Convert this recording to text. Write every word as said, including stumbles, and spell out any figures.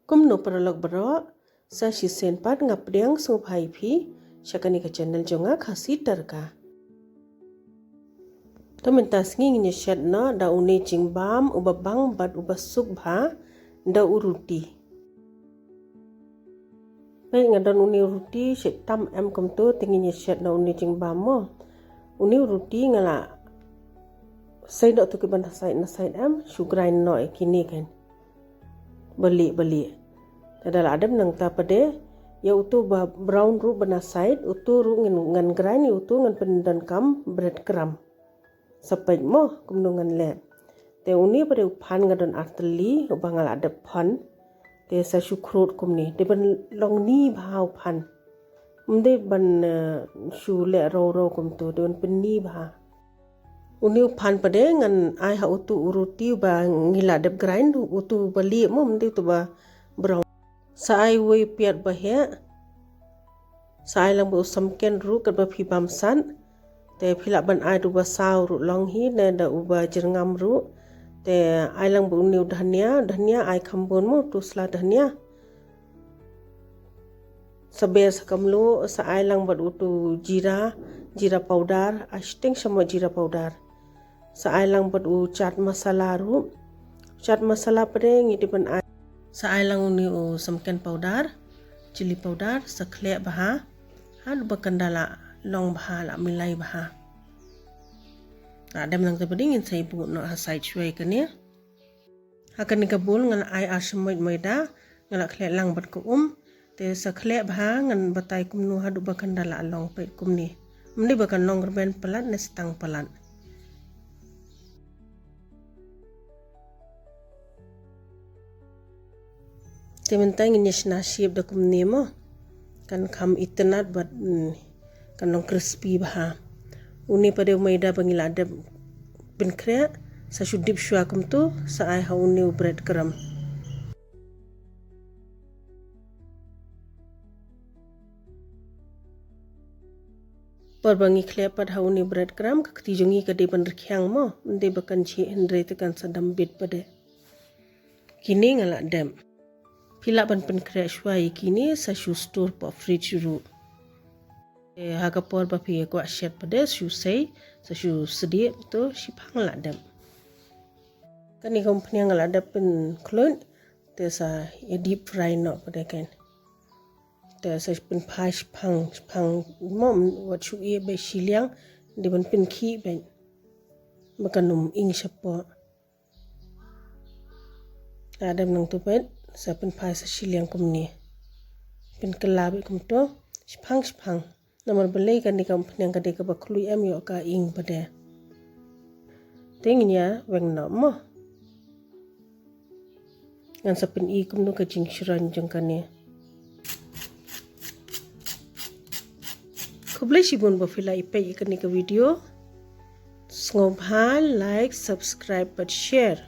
Kumno paralok baroh, sa shisien pat nga pdiang sngewbha ïa phi sha kane ka channel jong nga, Khasi Tadka. To mynta sngi ngin ïa shet noh da une jingbam uba bang bad uba suk bha da u ruti. Peit nga don une u ruti, shet tam em kumto, te ngin ïa shet noh une jingbam mo. Une u ruti nga la sei noh to kiba na side na side em, shu grind noh ïa kine kan. Balieh balieh. Te da la dep nangta pat de, ïa uto ba brown ruh ba na side, uto ruh ngan, ngan grind, ïa uto ngan pyndonkam bread crumb. Sa peit mo kumno ngan leh. Te une pat de u phan nga don ar tylli uba nga la dep phan. Te sa shu khrud kumne, dei ban long ni bha u phan. Ym dei ban, eh, shu leh raw raw kumto, dei ban pynni bha. Une u phan pat de ngan ai ha uto u ruti uba ngi la dep grind, uto uba lieh mo, ym dei uto ba brown. Sa ai uwei u piat ba heh. Sa ai lang bad u samken ruh katba phi bam sat. Te phi lah ban ai da uba saw ruh long hi ne da uba jyrngam ruh. Te ai lang bad une u dhania, dhania ai kham bun mo, uto sla dhania. Sa beh sa kamlu, sa ai lang bad uto u jira, jira powder, ai shiteng shamoh jira powder. Sa ai lang bad u chaat masala ruh. Chaat masala pat de ngi dei ban ai. Sa ai lang une u samken powder, chilli powder, sa khleh bha. Haduh ba kan da la long bha, la milai bha. La dep nangta pat de ngin sa ïa buh noh ha side shuwa ïa kane. Ha kane ka bowl nga la ai ar shamoit maida, nga la khleh lang bad ka um. Te sa khleh bha, ngan batai kumno haduh ba kan da la long, peit kumne. Ym dei ba kan long rben palat ne stang palat. Te mynta ngin ïa shna shape da kumne mo. Kan kham itynnad bad, mm, kan long crispy bha. Une pat de u maida ba ngi la dep pynkhreh, sa shu dip shuwa kumto, sa ai ha une u bread crumb. Por ba ngi khleh pat ha une u bread crumb, ka kti jong ngi ka dei ban rkhiang mo, ym dei ba kan jhieh hynrei te kan sa dam bit pat de. Kine nga la dep. Phi lah ban pynkhreh shuwa ïa kine, sa shu store hapoh fridge ruh. Eh, ha ka por ba phi kwah shet pat de, shu sei, sa shu sdieh, to shiphang la dep. Kane ka umphniang nga la dep pynkhluit, te sa ïa deep fry noh pat de kan. Te sa pynphai shiphang, shiphang mo, wat shu ïeh beit shiliang, dei ban pynkhih beit. Ba kan ym ing shapoh. La dep nangto pat, sa pynphai sa shiliang kumne. Pynkylla beit kumto, shiphang, shiphang. Namar balei kane ka umphniang ka dei kaba khluit em, ïoh ka ing pat de. Te ngin ïa weng noh mo. Ngan sa pyni kumno ka jingshrain jong kane. Khublei shibun ba phi la ïa peit ïa kane ka video. Sngewbha like, subscribe bad share.